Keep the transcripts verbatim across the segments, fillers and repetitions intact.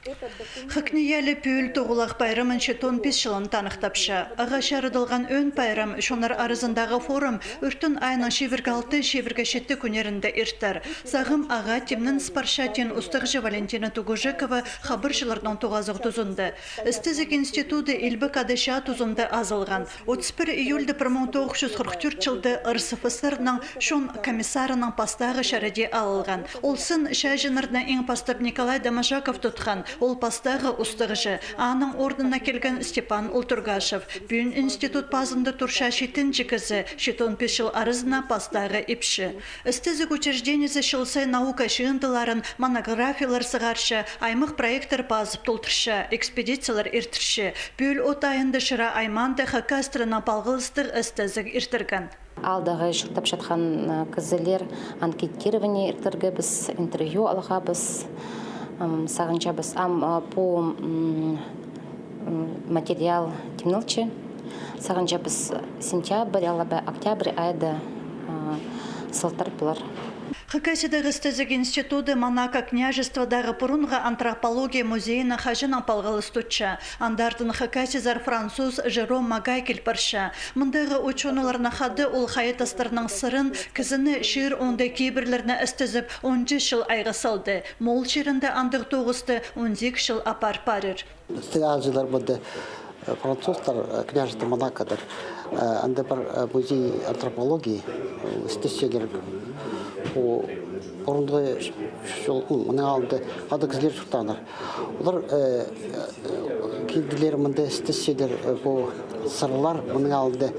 ХакНИИЯЛИ пӱӱл тоғылах пайрамын читон пис чылын таныхтапча. Ағаа чарыдылған ӧӧн пайрам, чоннар аразындағы форум, ӱртӱн айның чибіргі алты, чибіргі читі кӱннерінде иртер. Сағам ағаа тимненіс парча, тиин устағҷы Валентина Тугужекова хабарҷыларнаң тоғазығ тузында. Істезіг институды Илбек Ады чаа тузында азылған. Отыс пір июльда пір муң тоғыс чӱс хырых тӧрт чылда РСФСР-ның чон комиссарының пастағы чарадии алылған. Ол сын чааҷыннарны иң пастап Николай Доможаков тутхан, ол пастағы устағҷы, аның орнына килген Степан Ултургашев. Пӱӱн институт пазында турча читінҷі кізі, читон пис чыл аразына пастағы ипчі. Істезіг учреждениезі чыл сай наука чыындыларын, монографиялар сығарча, аймах проекттер пазып толдырча, экспедициялар иртірче. Пӱӱл от айында Шира аймаанда хакас тілінең палғалыстығ істезіг иртірген. Аалдағы чуртапчатхан, э, кізілер анкетирование иртіргебіс, интервью алғабыс, ам, сағынчабыс, ам, а, пу, м, м, материал тимнелче. Сағынчабыс, сентябрь алай ба октябрь айда, а, сылтыр полар. Хакасиядағы істезіг институды Монако княжестводағы пурунғы антропология музейінің хаҷаннаң палғалыс тутча. Андартын хакасизар француз Жером Магай кил парча. Мындағы учёныйларнаң хада ол хайатастарның сырын, кізіні, чир оңдай кибірлерні істезіп, он чис чыл айға салды. Моол чирінде андағ тоғысты он сигіс чыл апарып парир. Істезіг аалҷылар мында, э, французтар, э, княжество Монакодар. Э, анда пар, э, музей антропологии, э, істесчелер. Пу пурунғы чол, м, мының алнында хайдағ кізілер чуртааннар. Олар, э, э, килділер мында істесчелер, э, пу сырлар мының алнында.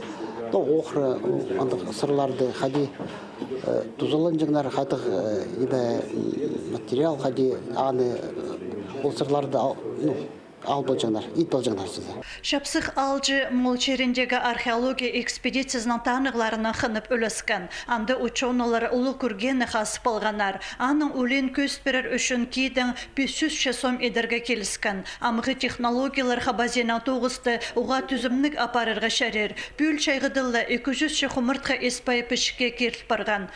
Ну, охра, м, андағ сырларды хайди, э, тузаланҷаңнар, хайдағ, э, иде, м, материал хайди, аны, э, ол сырларды ал-, ну, ал полҷаңнар, ит полҷаңнар чізе. Чапсых аалҷы Моол чиріндегі археология экспедициязының танығларынаң хынып ӱлескен. Анда учёныйлар улуғ кӱргені хазып алғаннар. Аның ӱлиин кӧзіт пирер ӱчӱн кидең пис чӱсче сом идерге киліскен. Амғы технологиялар хабазиинаң тоғысты уғаа тӱзімніг апарарға чарир. Пӱӱл чайғыда ла ікі чӱсче хумартхы ис-пай пічікке киріл парған.